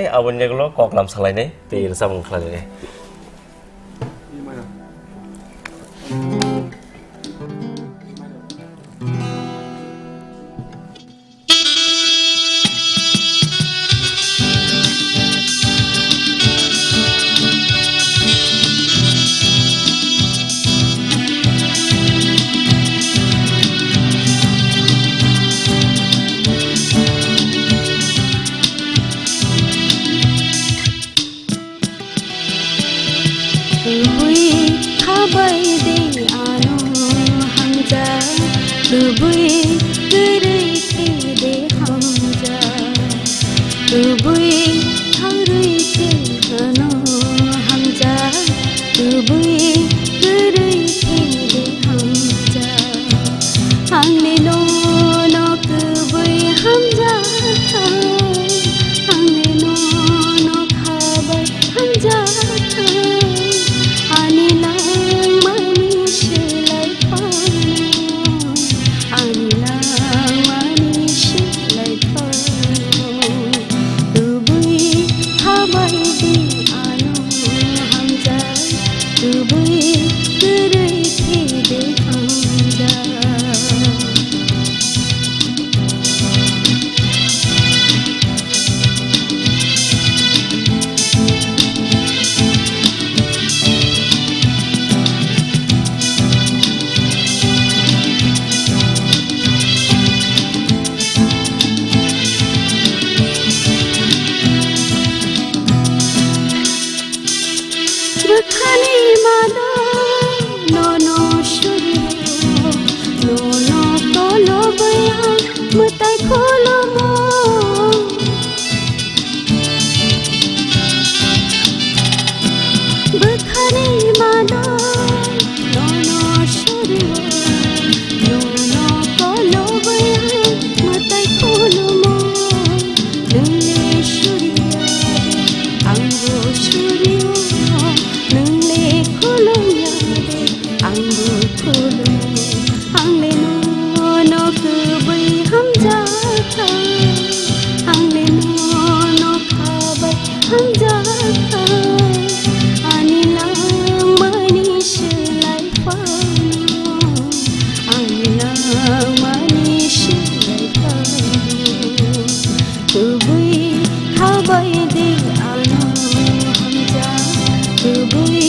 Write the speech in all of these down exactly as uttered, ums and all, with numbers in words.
Aboni yagulo koklam salainai tei rwchapmung khlainai. Kubui khabai de ano hamjak, kubui kwrwi khe de hamjak, kubui thangrwi khe ano hamjak, kubui kwrwi khe de hamjak. Angni nono kubui hamjakha, angni nono khabai hamjakha, ani langmani swlai phano, ani langmani swlai phano, kubui khabai di ano hamjak, kubui kwrwi khe de hamjak. Bwkhani mano nono surio, nono tolo bwya mwtai kholomo. Bwkhani mano nono surio, nono tolo bwya mwtai kholomo. Nungle surio, angbo surio, nungle khulumya de, angbo khulum. Angle nono kubui hamjakha, angle nono khabai hamjakha, ani langmani swlai phano, ani langmani swlai phano. Kubui khabai de ano hamjak, kubui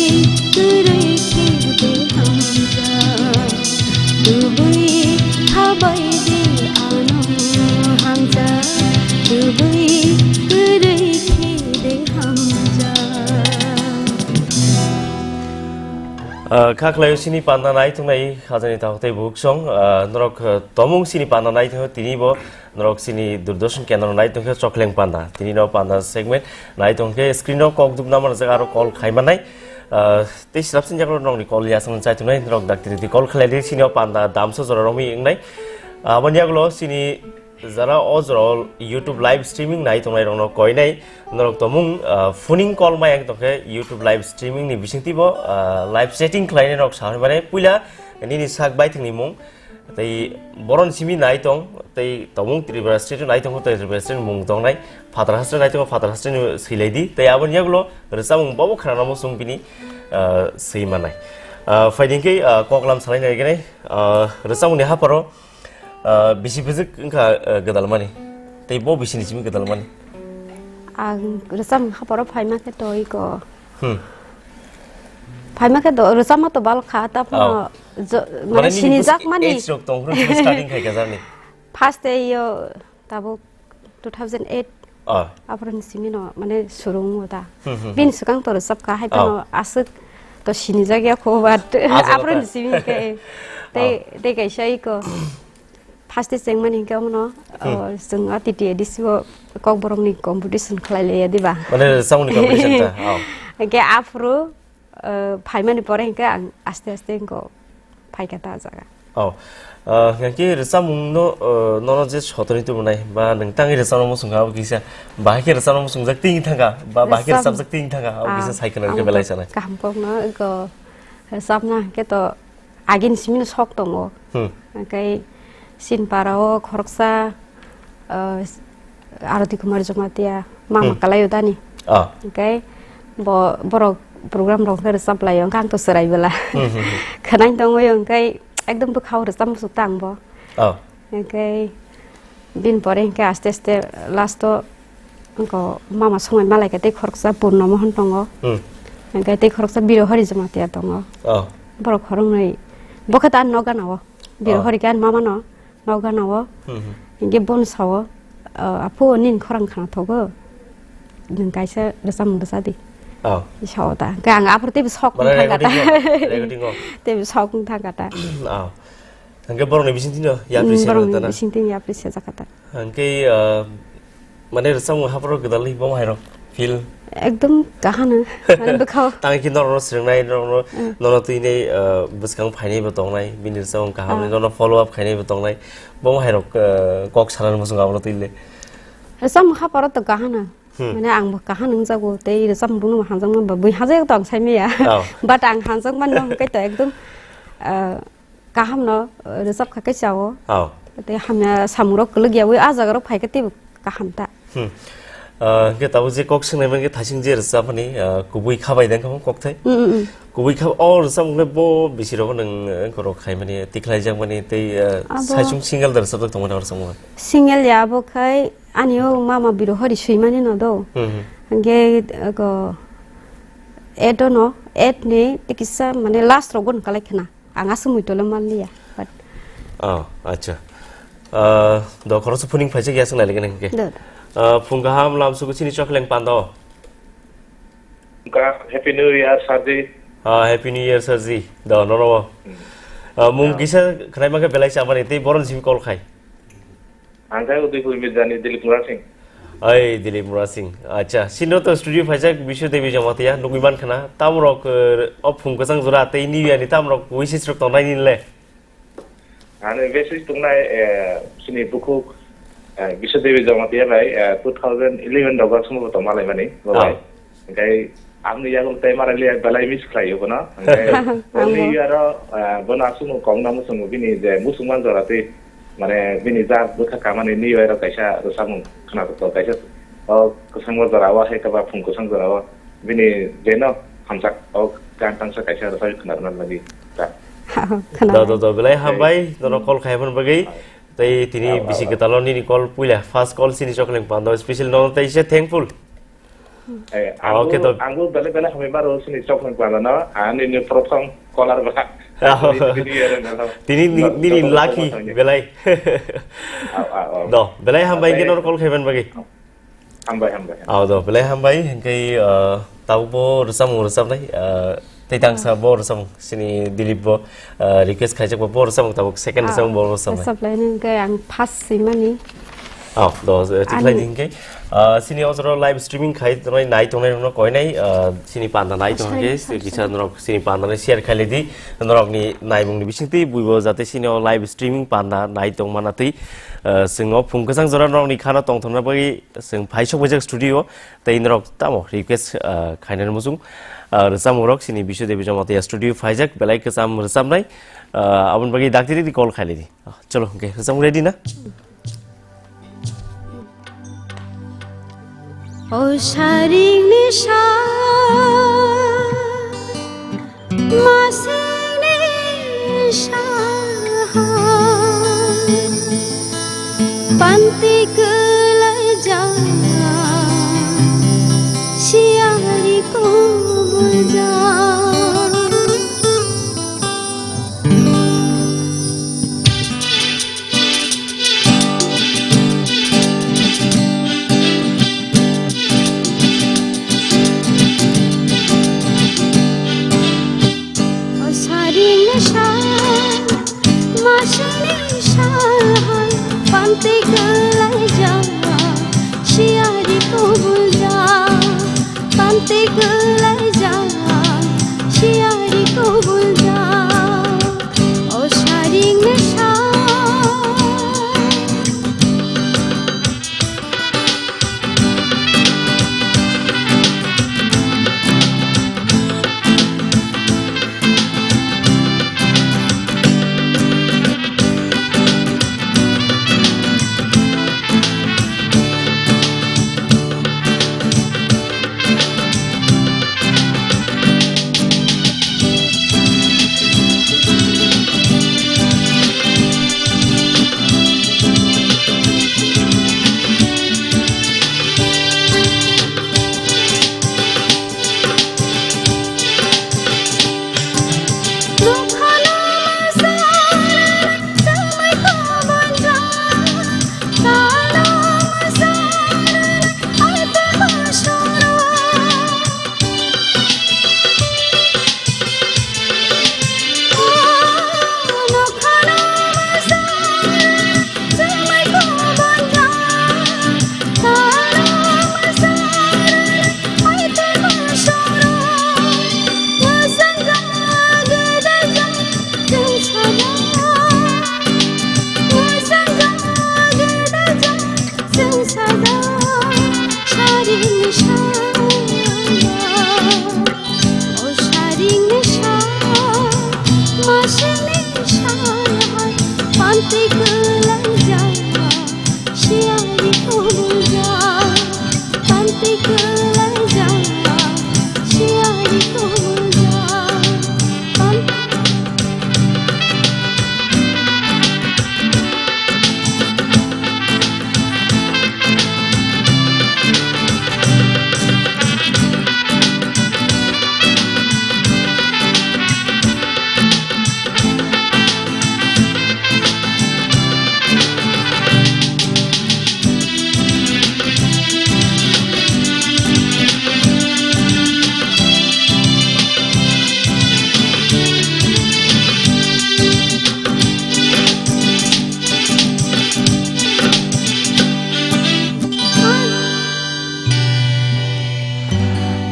kwrwi khe de hamjak, kubui khabai de ano hamjak, kubui kwrwi khe de hamjak. Ah, kha khlaio sini panda nai tongnai khajani takhuk tei bukhuk song, ah, norok, ah, tomung sini panda nai tongo tini bo. Norok sini Doordarshan kendro nai tongkhe Chokleng Panda. Tini no panda segment nai tongkhe screen o kok duk number jak aro call khai manai. Ah, tei slap sin jak norok ni call ya sang chai tongnai norok dak tiri call khlai di sini o panda damso jora romwi wngnai. Aboni yagulo sini jara o jora o YouTube live streaming nai tongnai rok no koinai norok tomung, ah, phoning call mai ang tongkhe YouTube live streaming ni bisingtwi bo, ah, live chatting khlai nai rok sa hwnmani puila nini sak bai thwngni mung. Tei boron simi nai tong, tei tomung Tripura state nai tong, tei Tripura state mung tongnai, Phatar haste nai tong, Phatar haste ni swilai di, tei aboni yagulo rwchapmung bobo khna namo chwng bini, ah, swi manai. Ah, phaidi khe, ah, koklam salai nai gini, ah, rwchapmung ni haparo, ah, bisi bwswk wngkha, ah, gwdalmani, tei bo bisi ni simi gwdalmani. Ang rwchapmung haparo phaima khe to iko. Hmm. Phaima khe do, rwchapma to bal kha, ta phano Oh. jo-, mane Mane nini sinijak bwswk mani. Age rok tong phuru starting khai kha jarni. First day yo tabuk two thousand eight. Oh. Aphuru ni simi no mane surung o da. Hmm, hmm, hmm. Bini swkang to rwchap kha, hai Oh. phano aswk to sinijak ya kho, but Ah, jaga aphuru ta. ni simi khe. Tei, Oh. tei kaisa iko. First day chengmani hinkhe omono, Hmm. o, chwng a T T A D C o Kokborok ni competition khlai laiya diba? Mane rwchapmung ni competition ta, oh. Hinkhe aphuru, o, phaimani pore hinkhe ang aste aste hinkhe phaikha ta jaga. Oh. Ah, hinkhe rwchapmung no, o, nono je sotonwi tubunai, ba nwng tangwi rwchapna muchungkha, abo kisa bahai khe rwchapna muchungjak twi thangkha, ba bahai khe Rwchap-, rwchapjak twi thangkha, abo kisa ah, saikhe ang belai to sanai. Kaham kokno, ego rwchapna hinkhe to agini simi no sok tongo. Hmm. Hwnkhe Sinpara o khoroksa, ah, Arati Kumar Jamatia, mama Hmm. kalaio dani. Ah. Hwnkhe bo, borok program rok khe rwchap laio, hwnkhe ang to chwrai bwla. Hmm, hmm, hmm. Khwnai tongwi hwnkhe ekdom bwkhao rwchap muchuk ta ang bo. Ah. Hwnkhe bini pore hwnkhe aste aste last o wngkha mama songwi malaikha tei khoroksa Purno Mohon tongo. Hmm. Hwnkhe tei khoroksa Birohori Jamatia tongo. Ah. Borok khoroknwi bo khe ta ano gana o. Birohori Ah. khe ani mama no. Nokgana o, Hmm, hmm. Hingke bono sao, "Ah, aphu, nini khorang khana thogo, nwng kaisa rwchapmung rwchadi." Oh. Sao ta. Hingke ang aphuru teibo sok Mane wng thang kata. recording o, recording o. Teibo sok wng thang kata. Oh. Hingke borokni bisingtwi no yapri Hmm, se borokni tana. bisingtwi yapri se jakata. Hingke, ah, Mane rwchapmung hapharo gwdalwi bo hai rok feel. Ekdom kahano. Mane bwkhao. Tang khe norokno swrwngnai, norokno, Mm. nono twinai, uh, bwskang phainaibo tongnai, bini rwchapmung kahamni, Ah. nono follow up khainaibo tongnai. Bo hai rok, uh, kok sanani muchung abono twile. Rwchapmung hapharo to kahano. Hmm. Mane ang bo kahano wngjago, tei rwchapmung bono hamjakma ba bui hamjak to ang sai maya. Oh. But ang hamjakmani hwnkhe to ekdom, uh, Kaham no, uh, rwchap kha khe chao. Oh. Tei hamya samung rok kwlwk yaui ah jaga rok phai khe teibo kaham ta. Hmm. Uh, hwnkhe tabuk je kok swngnai mankhe thasing je rwchapmani, uh, kubui khabai dang kha kok thai. Mm, mm, mm. Kubui kha o rwchapmung le bo bisi rok nwng, uh, korok khai mani tikhlai jak mani tei, uh, Abo saichung single da rwchap tong mani rwchapmung. Single ya abo khai ani o mama biro hori sui mani no do. Hmm, hmm. Hwnkhe, uh, ko, Edo no, Ed ni tei kisa mane last rok bo nung kalai khna. Ang aswk mui tole manliya, but Oh, acha. Ah, do khoroksa phuning phaisa ya swng nailaikha nang khe. Do, do. Ah, phung kaham lam suku chini chokleng pando. Ka Happy New Year, Sarji. Ah, Happy New Year, Sarji. Do, noro. Hmm. Ah, mung Ya. kisa khnai mangkhe belai chamani tei boron simi call khai. Ang khe Udaipur Mirjani Dilip Murasing. Oi, Dilip Murasing. Acha, sino to studio phaijak Biswa Devi Jamatia, nugui man khana. Tamrok, eh, o phung kwchang jora tei New Year ni tamrok wishes rok tongnai ni le? Ani wishes tongnai, eh, sini bukhuk, eh, Biswa Devi Jamatia bai, eh, two thousand eleven rogo sumbo tongma laimani, bo bai. Ah. Hingkai Aboni yago tei mara liya belai miss khlai o bono. Hingke Ang boni bo. Yaro, ah, bono aswk no kok na muchungo bini je muchung man jora tei mane bini ja bwkha kamani ni yaro kaisa rwchapmung khna rwkha kaisa o kwchangma jora o hai khe ba phung kwchang jora o bini je no hamjak o gan tangsa kaisa rwchapmung khna rwna bagwi ta. Khna Do, do, do, belai hambai, nono call khai phano bagwi. Tei tini Au, au, bisi au. Kwtalo nini call puila, first call sini chokleng pando, special nono tei se thankful. Eh, Ah, ang okay, bo, to. Ang bo belai belai hambai maro sini chok nang kwlano, ani ni prothom caller ba. Ah, Ani ni, ni, ni, ni, no, nini no, lucky, no, no, belai. Au, au, au. Do, belai hambai Hambai. Khe nor call khaiban bagwi. Hambai, hambai, hambai. Au, do, belai hambai, hingkai, uh, tau bo rwchapmung rwchapnai, uh, tei tangsa Ah. bo rwchapmung, sini Dilip bo, uh, request khaijak bo, bo rwchapmung tabuk second Ah, rwchapmung bo rwchapnai. Rwchaplai nang khe ang first simani. Oh, do, eh, Ani- tikhlai ni hingke. Ah, sini o jora live streaming khai tongnai, nai tongnai rokno koinai, ah, sini panda nai tong Sorry, hingke, sorry, kisa sorry. Norok sini panda nai share khai lidi, norok ni naimung ni bising twi buibo jate sini o live streaming panda nai tong mana twi, ah, sing o phung kwchang jora norok ni khana tong thangna bagwi sing phai sok baijak studio tei norok tamo request, ah, khainani muchung, ah, rwchapmung rok sini Biswa Devi Jamatia studio phaijak belai kwcham rwchapnai, ah, aboni bagwi dakti ridi call khai lidi. Ah, cholo, hingke rwchapmung ready na? O saringni sa masingni sa panti kwlai ja siyari kubul ja. Saringni sa, masini sa, panti kwlai ja, siyari kubul ja, panti kwlai ja, siyari kubul ja. O saringni sa.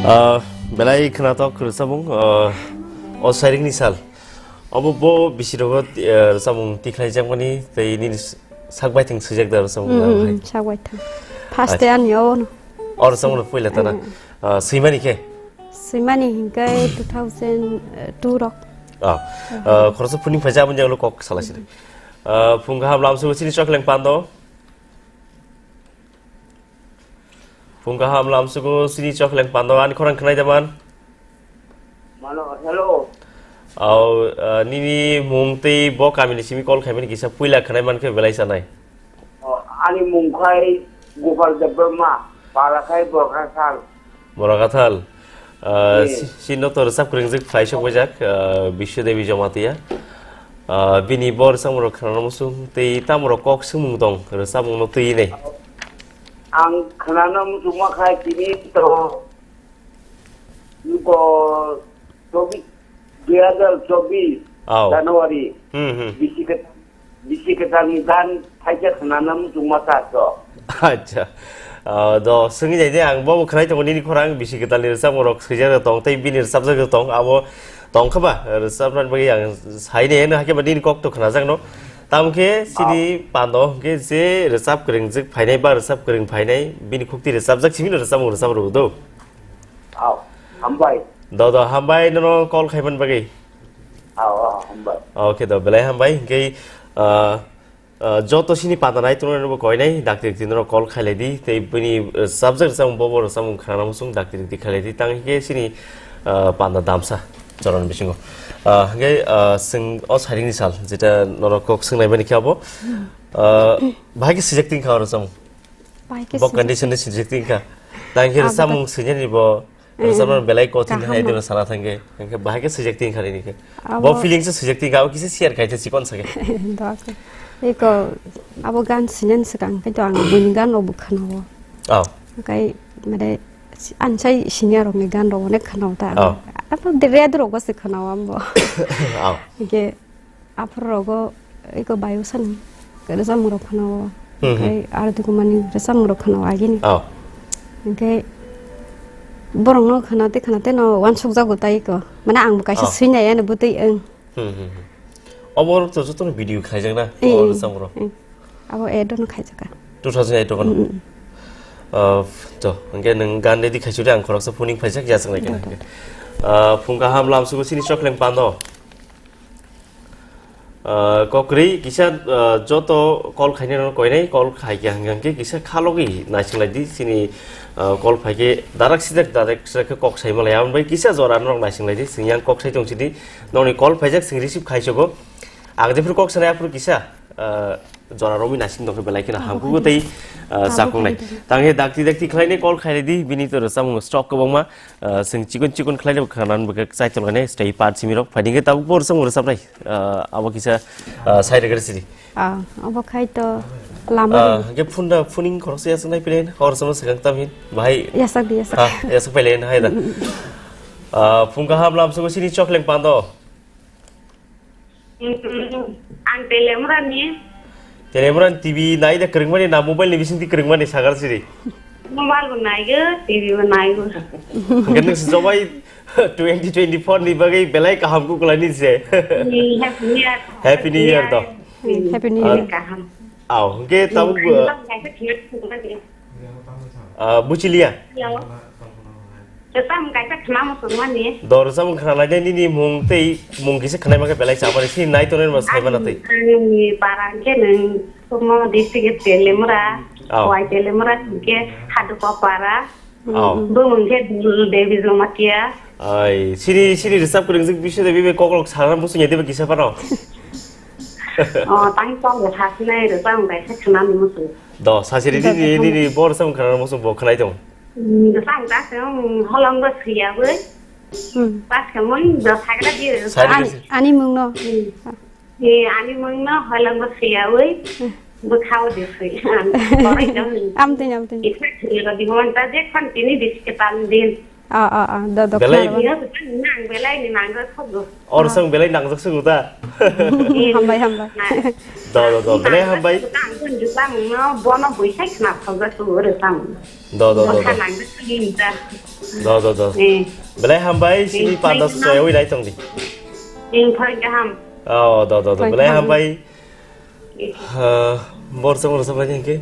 Ah, belai khwnathok rwchapmung, ah, o sairing ni sal. Obo bo bisi rogo, eh, rwchapmung tikhlai jakmani tei nini sak baithang swijak da rwchapmung Mm, na mm, hai? Mm, sak baithang. First Ai. Day ani o no. O rwchapmung no puila ta na. Mm. Ah, swimani khe? Swimani hinkai two thousand two rok. Ah, ah, khoroksa phuning phaisa aboni jagalo kok salai sini. Ah, phung kaham lamsugo sini chokleng pando. Phung kaham lamsugo sini chokleng pando ani khorang khnai da man. Mano, hello. Au, ah, nini mung tei bo kamini simi call khaimani kisa puila khnai man khe belai sanai. O, ani mung khai Gopal Debbarma, para khai Borkathal. Borkathal. Ah, Yes. si-, sino to rwchap kwrwngjak phai sok bajak, ah, Biswa Devi Jamatia. Ah, bini bo rwchapmung rok khnana muchung tei tamo rok kok swngmung tong rwchapmung no twi nai. Ang khnana muchungma khai tini to nuko chobis, dui hazar chobis Au. January. Hmm, hmm. Bisi khe, bisi khe tangni dan phaikhe khnana muchungma ta to. Acha. Ah, do swngwi nai de ang bo khnai tongo nini khorang bisi kwtal ni rwchapmung rok swijak tong tei bini rwchapjak tong abo tong kha ba rwchapna bagwi ang sai de heno hakhe ba nini kok to khnajak no. Tamo khe sini Ah. Pando hwnkhe je rwchap kwrwngjak phainai ba rwchap kwrwng phainai bini khukti rwchapjak simi no rwchapmung rwchap rw do. Au, hambai. Do, do, hambai nono call khaiman bagwi. Au, au, hambai. Okay, do, belai hambai. Hingke, ah, ah, joto sini panda nai tongna nobo koinai, dakti dakti nono call khailai di, tei bini, ah, subject rwchapmung bobo rwchapmung khnana muchung dakti dakti khailai di. Tang hingke sini, ah, panda damsa choron bisingo. Ah, hingke, ah, swng o sairing ni sal, jeta nono kok swngnai mani khe abo. Ah, bahai khe sijak tingkha o rwchapmung. Bahai khe Bo sijak. Condition ni sijak tingkha. Tang hingke Abo rwchapmung swijani bo Eh, Rwchapna belai kothin kaham hai no. Dino sana thangkhe, hingke bahai khe swijak tingkha nini khe. Abo Bo feeling se swijak tingkha, abo kisa share khai the chikon sa khe. Dok. Eko, abo gan sinan swkang, khe to ang buini gan rok bo khwnao. Oh. Kai, mane, ansai senior rok ni gan rok onek khwnao ta. Oh. Abo de red rok bo se khwnao ambo. Oh. Hingke, Aphuru rogo eko bayu sani rwchapmung rok khwnao. Hmm, hmm. Onkhe aro dukumani rwchapmung rok khwnao agini. Oh. Onkhe borokno khwnate khwnate no uansukjago tai eko. Mane ang bo kaisa Oh. Swinai ano bwtwi wng. Hmm, hmm, hmm. Obo rok to jotono video khlaijak na? Eh, O eh, rwchapmung rok. Eh. Abo ad no khaijak kha. Two thousand eight rok no? Mm, mm. Ah, to, hingke nwng gan ready khaisuri ang khoroksa phuning phaijak yachak nai khe na Dada. Hingke. Ah, phung kaham lamsugo sini chokleng pando. Ah, kokri kisa, ah, joto call khainai rok koinai call khai khe hingkha hingke kisa khalogwi naising lai di sini, ah, call phai khe darak sidak darak sidak khe kok sai malai aboni bai kisa jora norok naising lai di sini yang kok sai tong sidi nokni call phaijak sing receive khai sogo ang jephuru kok sanai aphuru kisa, ah, jora romwi naising tong khe belai kheno Oh, hamkugo hai. Tei, ah, Tabuk chakung nai hai. Tang khe dakti dakti khlai nai call khai lai di bini to rwchapmung stock kwbangma. Ah, chwng chikon chikon khlai le khana bo khe chai tong lainai, stay part simi rok. Phaidi khe tabuk bo rwchapmung rwchapnai. Ah, abo kisa, ah, sai rwgwrwk sidi. Ah, abo khai to lama Ah, ri. Hingke phunda phuning khoroksa yasaknai pile, hor sama swkang tamhin. Bahai. Yasak di, yasak. Ah, yasak pile, hai da. Mm, mm, mm. Ah, phung kaham lamsugo sini chokleng pando. Mm, ang Telemurani. Telemurani T V nai da kwrwngmani na mobile ni bisingtwi kwrwngmani sagar siri? Mobile bo naigo, T V bo naigo. Hwnkhe nwng se jobai twenty twenty-four ni bagwi belai kaham kuklaini se. Mm, Happy New Year. Happy New Year do. Mm, Happy New Year. Kaham. Aw, hwnkhe tabuk bo, Ang kaisa khna sungmani. Ah, buchiliya. Hello. Rwchapmung kaisa khna muchungmani. Do rwchapmung khna lai de nini mung tei mung kisa khna ma khe belai chapari sini nai tonwi ma sai mana tei. Ang, angni para hwnkhe nwng Sumo district Telemura, Aw. Wai Telemura hwnkhe Hadupa para. Oh. Bumung khe Dul Devi Jamatia. Ai, sini, sini rwchap kwrwngjwk Bisnu Devi bai kokrok sana muchung ya diba kisa phano? Oh, tang tong bo sasinai rwchap wng kaisa khwnani muchung. Do, sasiri Do, dini, do, dini, bo rwchap khwnani muchung bo khwnai tong. Hmm, rwchap wng kaisa, hmm, holong bo swiyawi. Hmm. Pas khe mung do sagra di rwchap. Ani, ani mung no. Hmm. E, ani mung no holong bo swiyawi. Hmm. Bwkhao de swi. Korai dong. Amtwini, amtwini. Isa khwlwgo di hwn ta je khon tini di se tam din. Ah, ah, ah, do, do, belai khwlwgo. Ino bwkha nang belai ni nang rw thogo. Or sang belai nangjak sugu ta. Hambai, hambai. Do, do, do. Belai hambai. Ang kun ju bang no bono buisai khna thoga sugu re sam. Do, do, do, do. Bwkha nang de swi ta. Do, do, do. Eh. Belai hambai sini panda soya wi dai tong di. Ing phai gaham. Oh, do, do, do. Belai hambai. Ha, bor sa bor sa bani ke?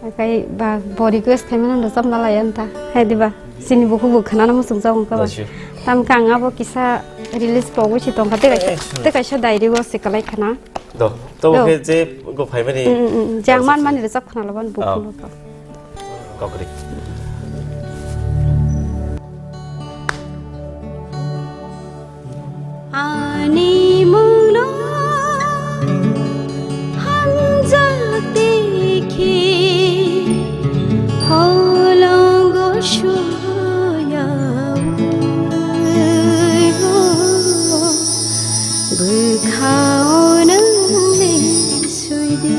Akai ba bori ko sthai mana do sam nala yan ta. Hai diba. Sini buku bu khana na musung sa ungka ba. Tam kang abo kisa release po wi si tong ka te kaisa, te kaisa diary go se kalai khana. Do, to ke je go phai mani. Jang man mani rwchap khana lo ban buku lo. Kokri. Ani mungno hamjak tei khe holongo suyao. Bwkhao nang le suide.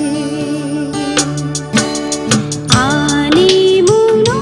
Ani mungno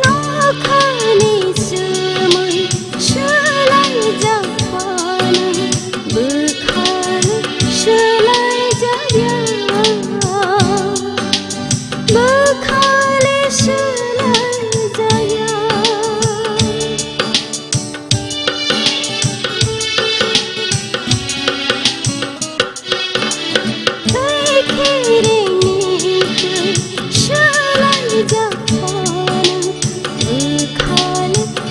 Nokhani sumui swlaijak phano bwkhano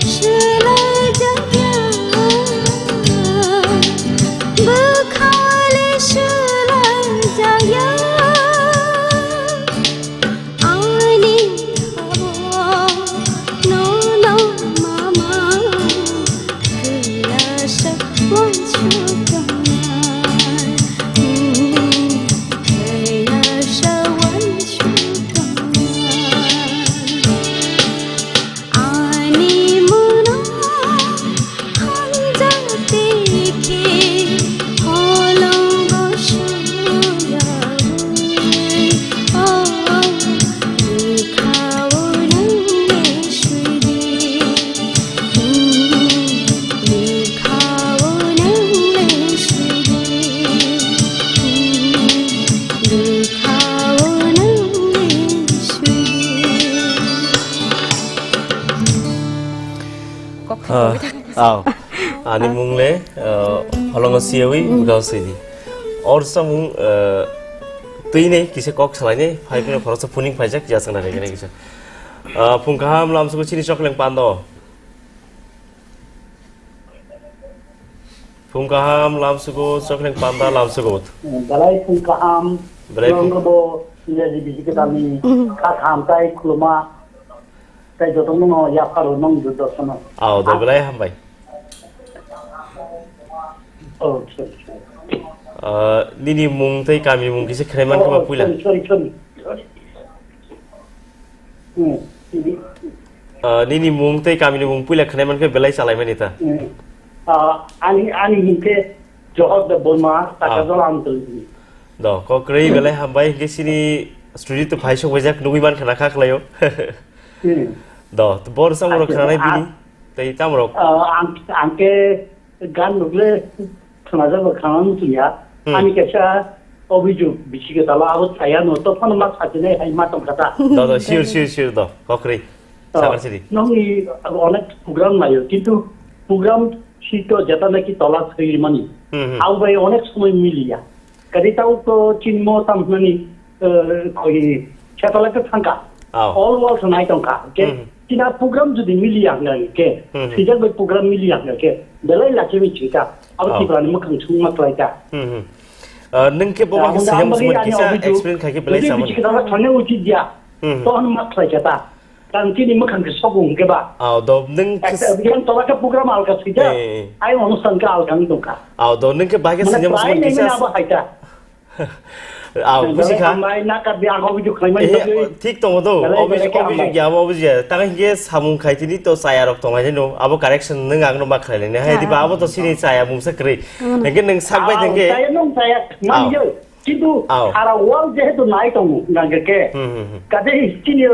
swlaijakya, bwkhale swlaijakya. Ani habo nono mama kaya sa wanchu tongna, kaya sa wanchu tongna. Ani mungno hamjak tei khe holongo suyawi. Oh, bwkhao nang le suidi. Bwkhao nang le suidi. Bwkhao nang le suidi. Kok thai kok thai. Aw. Ani mung le, uh, holongo siyawi, bwkhao sidi. Or samung, uh, twi nei, kisa kok salai nei, phai phai khoroksa phuning phaijak, jasang na rege nei kisa. Uh, phung kaham lamsugo chini chokleng pando. Phung kaham lamsugo chokleng panda lamsugo. Belai phung kaham, belai phung- Longo bo, Indraji bisi kwtalni, kha kaham tai khuluma. Tai jotono no yapharo nong Durdorshano. Aw, do belai hambai. Oh, sorry, sorry. Ah, nini mung tei kami mung kisa khnai man khe ba puila. Sorry, sorry, sorry. Hmm, ini. Ah, nini mung tei kami ni mung puila khnai man khe belai chalai mani ta. Hmm. Ah, ani, ani hinkhe Johor Debbarma, Takajol Amtoli. Do, kokrwi belai hambai hinkhe sini studio to phai sok baijak nugui man khna kha khlaio. Hmm. Do, to bor samoro Acha, khranai a- bini, tei tamrok. Ah, ang, ang ke gan nugle khnaja ba khana muchungya. Hmm. Ani kaisa obijog bisi ke tala abo saya no to phano ma sajine hai ma tong kata. Do, do, sure, sure, sure, do. Kokri. Oh, Sakar siri. Nongni onek program layo, kintu program si to jeta naki tola sri mani. Hmm, hmm. Au bai onek somoi miliya. Kadi tau to chinmo tam nani, eh, koi satellite thangka. Oh. All world nai tongka. Ke Hmm. Tina program jodi miliya hwnga ke. Hmm, hmm. Sijak bai program miliya hwnga ke. Belai lachimi chika. Abo Oh. Tripura ni mukhang chungma klaika. Hmm, hmm. Uh, nung ke boba ke Ang siyam dam bagi sumar ani kisa obijog. Explain khai ke belai Jodi samani. Bichik dara thangna uchit dia. Hmm. To hwn ma khlaika ta. Tang chini mukhang ke sogo hwnkhe ba. Aw, do, nung Ekta kis- yang tola ke program alka sija. Eh, eh. Ai onustan ke alka ni tongka. Aw, do, nung ke bahai ke Mane sinyam try sumar nai kisa. Mane abo haita. Aw, buji kha. Ambai na ka bi ang obijog khlaimani Eh, bagwi. Thik tongo do. Belai Obij-, belai khe obijog hambai. Ya, abo obijog ya. Tang hingke samung khai tini to chaya rok tong hai no. Abo correction nung ang no ma khlai le ne. Hai Ah. Di ba abo to sini chaya mung sa kri. Hmm. Hingke nung sak bai Ah, hingke. Chaya nung chaya. Aw. Man yo. Kintu Aw. Sara world jehetu nai tongo, nangke ke. Hmm, hmm, hmm. Kade chini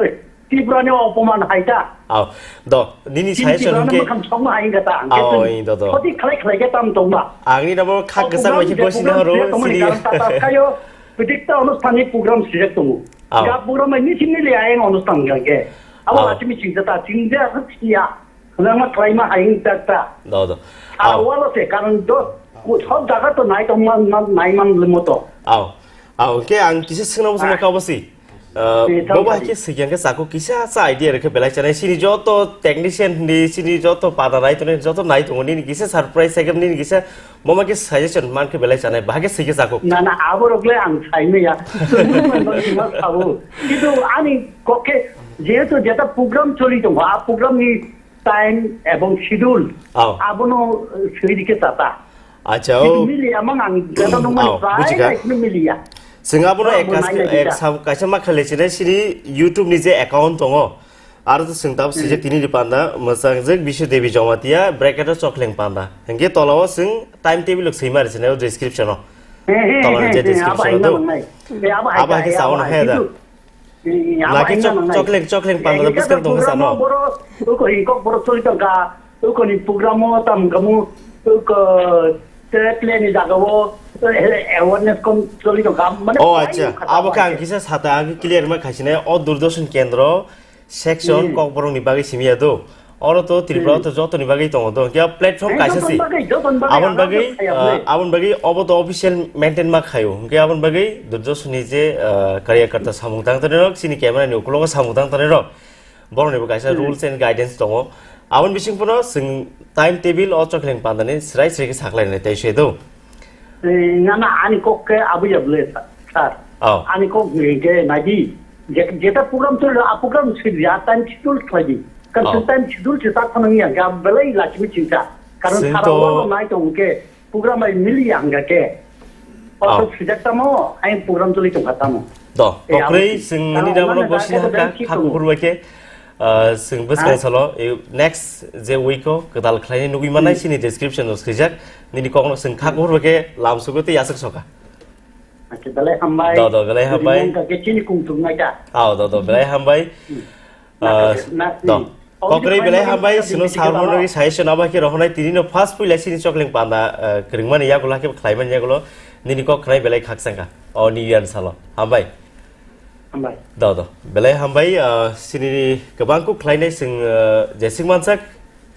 Tripura ni opoman hai ta. Aw, do, nini Chini saya Tripura ni hingke. Mukhang songma hai ta, hingke Aw, chwng i do, do. Khoti khlai khlai ke tam tongma. Ang ni nabo khak Aw, kwchang program bai je bosi program na ro, sijak tongmani sini. Karon tata kayo, bidik ta onusthan ni program sijak tongo. Aw. Ga program ni sini le ayeng onusthan ga ke. Abo Aw. Lachimi chingja ta, chingja siya. Khulama khlaima hai ta ta. Do, do. Sara Aw. World se, karon do, sob jaga to nai tongma, ma-, nai man le moto. Aw. Aw, hingke ang kisa singna muchungma Ah. Kabo si. Uh, Eh, thank Bobo you. Hai khe sikya khe chakuk kisa sa idea rwkhe belai chanai. Sini joto technician ni, sini joto pada nai tongnai, joto nai tongo nini kisa surprise hai khe nini kisa moma khe suggestion man khe belai chanai. Bahai khe sikya chakuk. Na, na, abo rok le ang sai maya. Tongwi man bang sima sabo. Kintu ani kok khe jehetu jeta program choli tongo, a program ni time ebong schedule. Aw. Abono, eh, swi dikhe tata. Acha, Kintu oh. Miliya mang ang jeta nung mani Oh, try buji kha. Nai kheno miliya. Sing abono Oh, ek bo kas-, nai nai ek dikha. Sam-, kaisa ma khalai sinai sini YouTube ni je account tongo. Aro to sing tab sijak Hmm. Tini di panda, mwchang jek Bishu Devi Jamatia, bracket o Chokleng Panda. Hingke tola o sing time table lok sima ri sinai o description o. He, he, Tola he, je he, description abo o haina do. Mangnai. He, abo Abo hai hai khe he, sao abo na hai. He da. Kintu Eh, abo Laki haina chok-, mangnai. Chokleng, chokleng panda Eh, buskang tong program sano. O boro, uko hingkok boro choli tongka, uko ni program o tam kamu, uko te play ni jaga o, eh, awareness kom choli tongka. Mane Oh, pai acha. Kha Abo khe ang hai. Kisa sata ang clear ma khaisine o Doordarshan kendro section Hmm. Kokborok ni bagwi simi ya do. Oro to Tripura Hmm. To joto ni bagwi tongo do. Kya platform Hai, kaisa joto si. Bagwi, joto bagwi, Abon ano bagwi, joto kaya ah, bole. Abon bagwi obo to official maintain ma khayo. Hingke abon bagwi Doordarshan ni je, ah, karyakarta samung tang tani rok, sini camera ni ukulogo samung tang tani rok. Borok ni bo kaisa Hmm. Rules and guidance tongo. Abon bising pono sing time table o Chokleng Panda ni srai srai khe saklai nai tai se do. Eh, na, na, ani kok khe abo ya bole, sir. Oh. Ani kok ni ke nai di. Je-, jeta program choli, a program si ya time schedule khlai di. Kan Oh. Time schedule se ta khana ya, ga belai la chimi chinta. Karon Sing sara to walo nai tong ke, program ai mili ya hanga ke. Oh. Oto sijak tamo, ai program choli tong kha tamo. Do, Eh, kokri abo sing nani karon damo no nana bosi jaga haka, belai khaku tongo. Hurwa ke. Ah, sing bwskang Ha? Salo, eh, next je week o kwtal khlaini nugwi manai Hmm. Sini description o swijak, nini kokno sing khak Hmm. Hurwa ke lam sugo tei yaswk soka. Acha, belai hambai. Do, do, belai hambai. Nang ka ke chini kung tung nai ta. Ao, do, do, belai hambai. Hmm. Ah, na, na, do. Hmm. Kokri belai hambai, sino sal mo nagi suggestion aba ke rohonai tini no first puila Sini Chokleng Panda, ah, kwrwngmani yagulo, hake khlaimani yagulo, nini kok khnai belai khakchangkha. O ni yan salo. Hambai. Hambai. Do, do. Belai hambai, ah, sini kwbang kuk khlainai sing, ah, jesing mansak,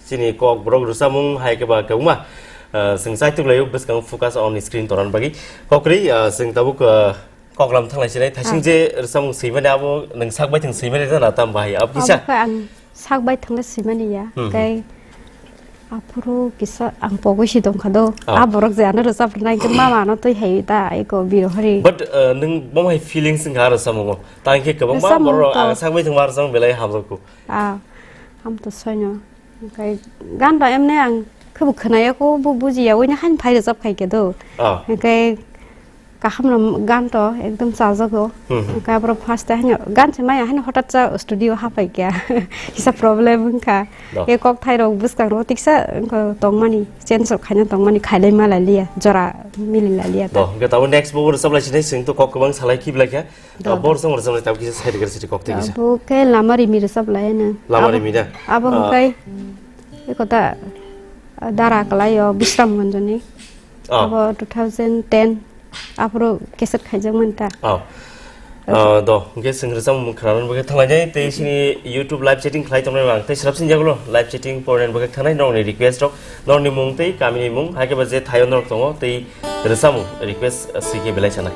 sini kok borok rwchapmung hai khe ba kwbangma, ah, sing chaituk laio bwskang focus on screen toran bagwi. Kokri, ah, sing tabuk, ah, koklam thanglai sinai, thaising Ah. Je rwchapmung swimani abo nwng sak bai thwng swimani jana tam bahai, abo kisa? Abo khe ang sak bai thwngla swimani ya, Hmm, hmm. Tei Aphuru kisa ang pogwi si tongkha do. Oh. A borok je ano rwchap rwnai hwnkhe mama ano twi hai ta eko birohori. But, uh, nwng bo hai feelings wngkha rwchapmungo. Ta hwnkhe kwbangma rwchapmung borok to ang sakbai thwngma rwchapmung belai hamjakgo. Ah, ham to soino. Hwnkhe gan ba emne ang khe bo khwnaya kho, bo bujiya, oini haino phai rwchap khai khe do. Oh. Hwnkhe Kaham no gan to ekdom chajago. Hmm, hmm. Hwnkhe aboro first time haino gan se maya haino hotat sa studio hapai kha. Kisa problem wngkha. No. E kok thai rok bwskang rok tiksa wngkha tongmani, change rok khaina tongmani, khailai malai liya, jora mili lai liya ta. No, hwnkhe tabo next bo rwchap lai sinai, chwng to kok kwbang salai khiblai kha. Do, Ah, do. Bor song rwchap lai tabo kisa side khe sidi kok tei kisa. Abo khe Lama Rimi rwchap lai na. Lama Abo, Rimi da? Abo Ah. hwnkhe eko ta, ah, dara kalai o Bisram Gonjoni. Oh. Abo two thousand ten aphuru cassette khaijakmani ta. Oh. Ah, do, hwnkhe chwng rwchapmung khwnanani bagwi thanglainai, tei sini YouTube live chatting khlai tongnai rok ang tei swrapsini yagulo live chatting pornani bagwi thangnai norokni request rok, norokni mung tei kamini mung, hai khe ba je thaio norok tongo tei rwchapmung request, ah, swikhe belai sanai.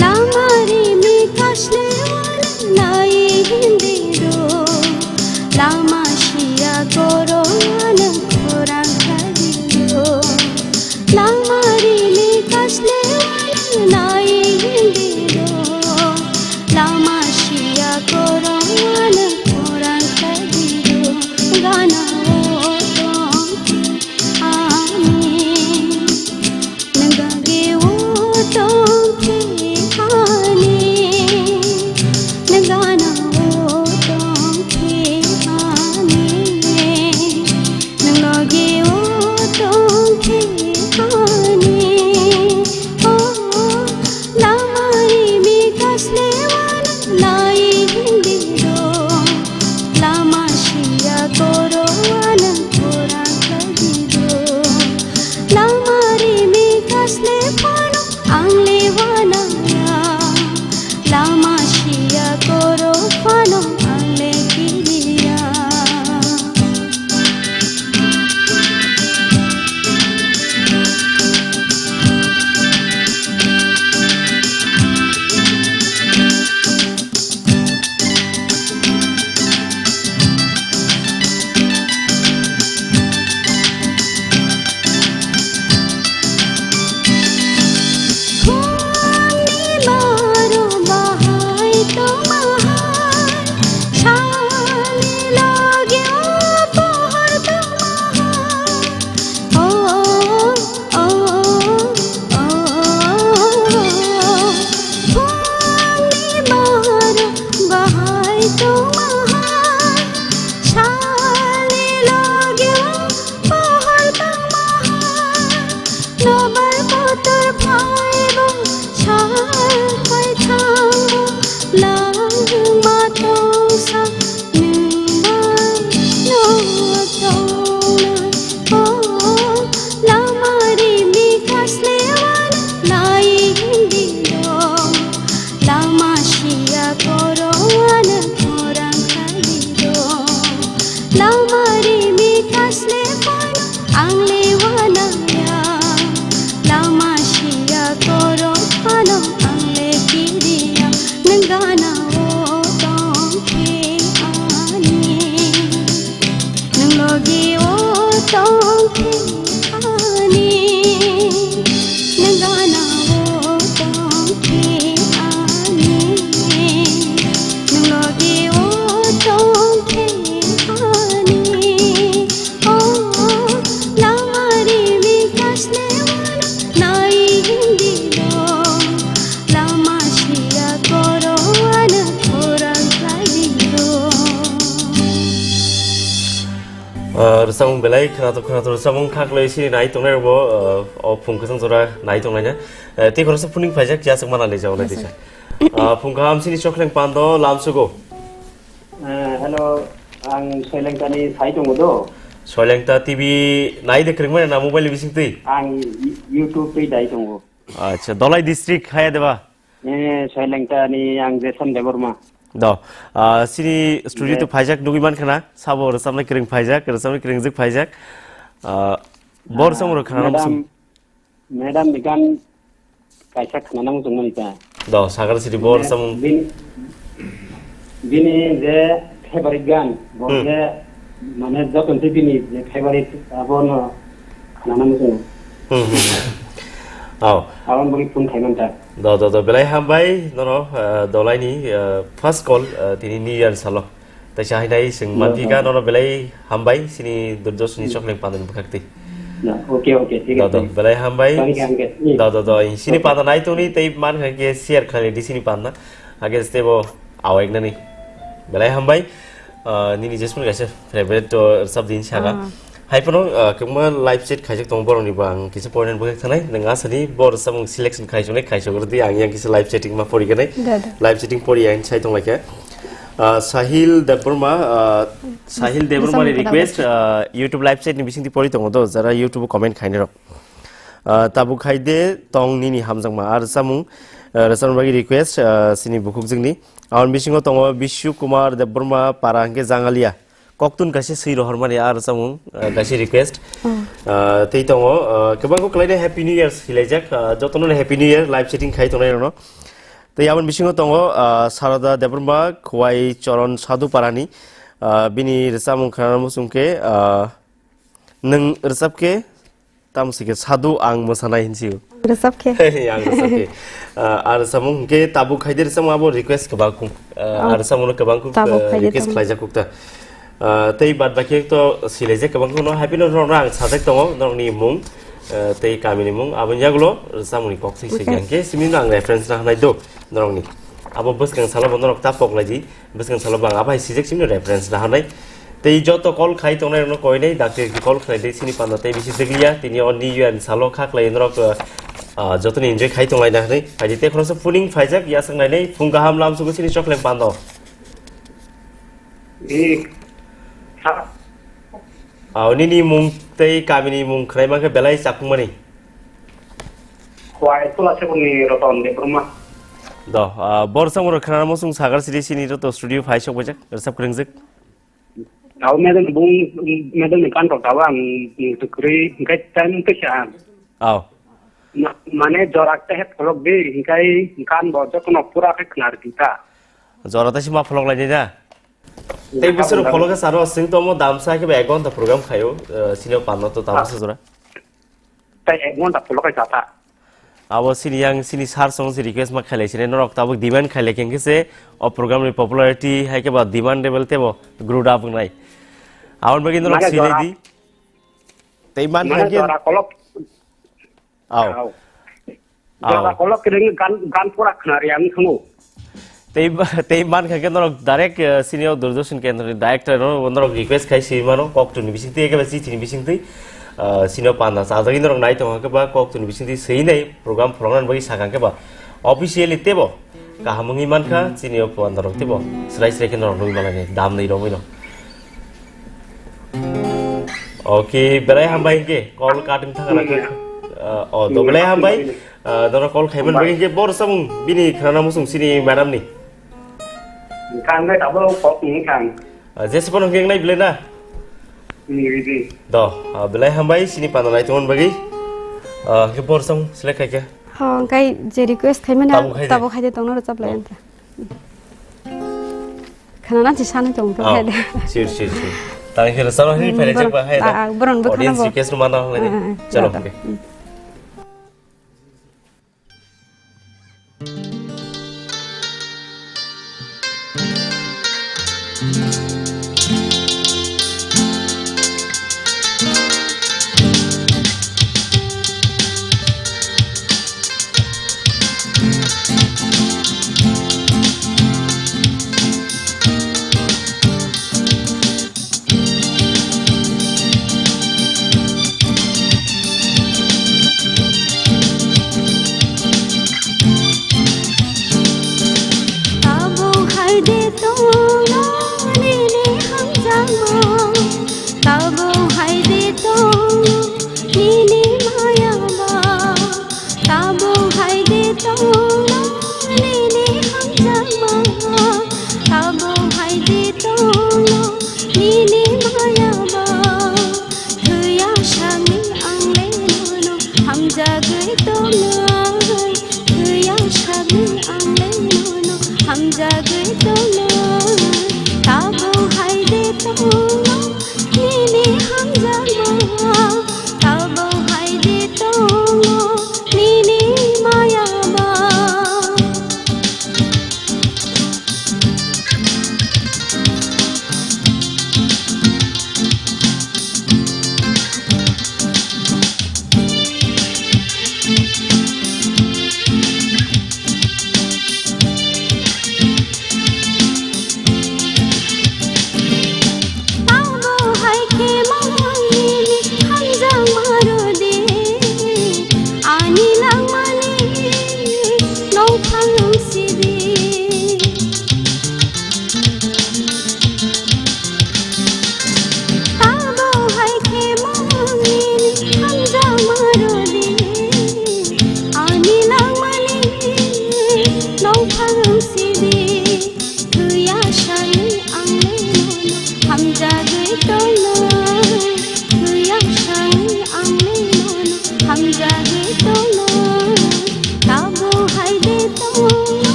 Lama rimi kasle wala nai hindi do. Lama shia koro wala khorang kadi do. Lama rimi kasle wala nai hindi do. Lama shia koro wala khorang kadi do. Gana o tong ani. Nang gage o tong khe ani, nang gana o tong khe ani, nang loge o tong khe ani. Oh, lama rimi kasle wala nai hindi do. Lama shia koro wala khorang kadi do. Lama rimi kasle phano ang le wanaya. Lama shia koro phano ang le kiriya. Nobar kotor phaibo sal phai thango, langma tongsa nwng bai no tongnai. O lama rimi kasle wala nai hindi do, lama shia koro wala khorang kadi do. Lama rimi kasle phano ang le wanaya, lama shia koro phano ang le kiriya. Nwng gana o tong khe ani, nwng logi o tong khe ani, nwng gana o tong khe ani, nwng logi o tong khe ani. Oh, lama rimi kasle wala nai hindi do, lama shia koro wala khorang khlai di do. Ah, rwchapmung belai khwnathok khwnathok rwchapmung khaklai sini nai tongnai rokbo, ah, o phung kwchang jora nai tongnai na. Eh, tei khoroksa phuning phaijak ya swk mana le jao nai tisa. Ah, phung kaham sini chokleng pando lamsugo. Eh, hello, ang Soilengtani sai tongo do. Soilengta T V nai de kwrwngmani na mobile bising twi? Ang Y-, YouTube twi dai tongo. Acha, Dholai district haya deba? Eh, Soilengtani ang Jason Debbarma. Do, ah, sini studio to phaijak nugwi mankha na, sabo rwchapnai kwrwng phaijak, rwchapnai kwrwngjwk phaijak. Ah, bo rwchapmung rok khana Madam, muchung. Madam ni gan kaisa khana muchung mani ta. Do, sagar siri bo rwchapmung. Bini, bini je favorite gan, bo Hmm. je mane joto se bini je favorite abo no khana muchung. Hmm, hmm, hmm. Oh. Aboni bagwi phone khaimanta. Do, do, do, belai hambai, nono, eh, dolaini, eh, first call, eh, tini New Year salo. Taisa hainai chwng manphi kha, nono belai hambai, sini Durdoshni chokleng pandani bwkhak twi. Na, okay, okay, thik Do, do, ase. Belai hambai. Sorry, hambai. Hmm. Do, do, do, sini panda nai tongni, tei man kha khe share khlai di sini panda. Hage stebo awek nani. Belai hambai. Ah, nini jesmani kaisa favorite to rwchap din saka. Ah. Hai phano, ah, kwbangma live chat khaijak tongo borokni bo ang kisa point bwkhak thanai. Nwng asani bo rwchapmung selection khaisonai khaisok rwdi ang yang kisa live chatting ma pori ganai. Da, da. Live chatting pori ang sai tong laikha. Ah, Sahil Debbarma, ah, Sahil Debbarma ni request, ah, YouTube live chat ni bisingtwi pori tongo do, jara YouTube comment khainai rok. Ah, tabuk khai de tong nini hamjakma. Ar rwchapmung, ah, rwchapna bagwi request, ah, sini bukhuk jwngni. Aboni bisingo tongo Bishu Kumar Debbarma para hwnkhe Jangalia. Koktun kaisa swi rohormani ar rwchapmung, ah, kaisa request. Oh. Ah, tei tongo, ah, kwbangkhe kwlaina Happy New Year hilaijak, ah, jotono Happy New Year live chatting khai tongnai rokno. Tei aboni bisingo tongo, ah, Sarada Debbarma, Khwai Choron Sadhu parani, ah, bini rwchapmung khana muchung khe, ah, nwng rwchap khe Tamo se khe sadu ang mwsanai hinsi o. Rwchap khe. Ang rwchap khe. Ah, ar samung hwnkhe tabuk khai de rwchapmung abo request kwbang kuk. Ah, Oh. Ar samung no kwbang kuk, Tabuk ah, khai de request tamo. khlaijak kuk ta. Ah, tei bad baki to silaijak kwbang kuk no happy no rok ang sajak tongo norok ni mung, ah, tei kami ni mung. Aboni yagulo rwchapmung ni kok thwi se Okay. hwnkhe simi no ang reference na hanai do norok ni. Abo bwskang salo bo norok ta pok lai di. Bwskang salo bang abai sijak simi reference na hanai. Tei joto call khai tongnai rokno koinai dakti call khlai di sini panda tei bisi deglia tini o ni yuan salo kha khlai norok, ah, jotoni enjoy khai tonglai na hanai. Hai di te khoroksa phuning phaijak yasang nainai phung kaham lam sugo sini chokleng pando. Ni. Ha. Ah, nini mung tei kamini mung khlai mankhe belai chapung mani. Khwai Tula Seboni Roton Debbarma. Do, ah, bor samung rok khana mo sung sagar sidi sini roto studio phai sok bajak, resap krengjak. Tao medal bung, medal ni kan rok tao ang, mm, tukri, hingkai time tesa. Aw. Ma-, mane jorak te het pholok di, hingkai kan bo jokono pura khe khnar di ta. Jora ta sima pholok lai di da. Tei busur pholok khe saro sing tomo damsa khe ba ek ghonta program khayo, eh, sini panno to tamo Ah. se jora. Tai ek ghonta pholok kai chata. Abo sini yang sini sar song si request ma khailai sini norok tabuk demand khailai khe se o program ni popularity hai khe ba demand level tebo grow up wngnai. Aboni bagwi norok Mane sinai jora. Di. Tei man Mane kha khe jora kolok. Aw. Aw. Aw. Jora kolok khe gan, gan pura khna ri ang thungo. Tei, tei man kha khe norok direct, eh, sini o Doordarshan Kendra ni director no norok request khai si mano kok tuni bising twi eke ba chithi ni bising twi, eh, sini o panda chajagwi norok nai tong khe ba kok tuni bising twi swi nai program phwrwng nani bagwi sakha khe ba officially tebo kaham wngwi man kha sini o panda rok tebo srai srai khe norok nugwi mano dam nai romwi no. Okay, belai hambai hingke, call cutting thang na khe. Ah, oh, do belai hambai. Ah, dora call khaiman bagwi hingke bor samung bini khana musung sini madam ni. Kan bai tabo kok ni kan. Ah, jese pono hingke nai bile na. Ni di. Do, ah, belai hambai sini panda nai tongon bagwi. Ah, hingke bor samung select khai khe. Ho, hingkai je request khaimani Tabo khai de. Tabo khai de tongno rwchap lai anta. Khana na si sani tong to Oh, hai de. Sure, sure, sure. Tang khe rwchapna hwnwi phai rwchapba hai da. Ah, ah, boron bo khana Audience bo. Request rwmana hwnwi. Ah, ah, Chalo, ah, okay. Mm. Tabuk hai de tongno nini hamjakma, tabuk hai de tongno nini mayama, tabuk hai de tongno nini hamjakma,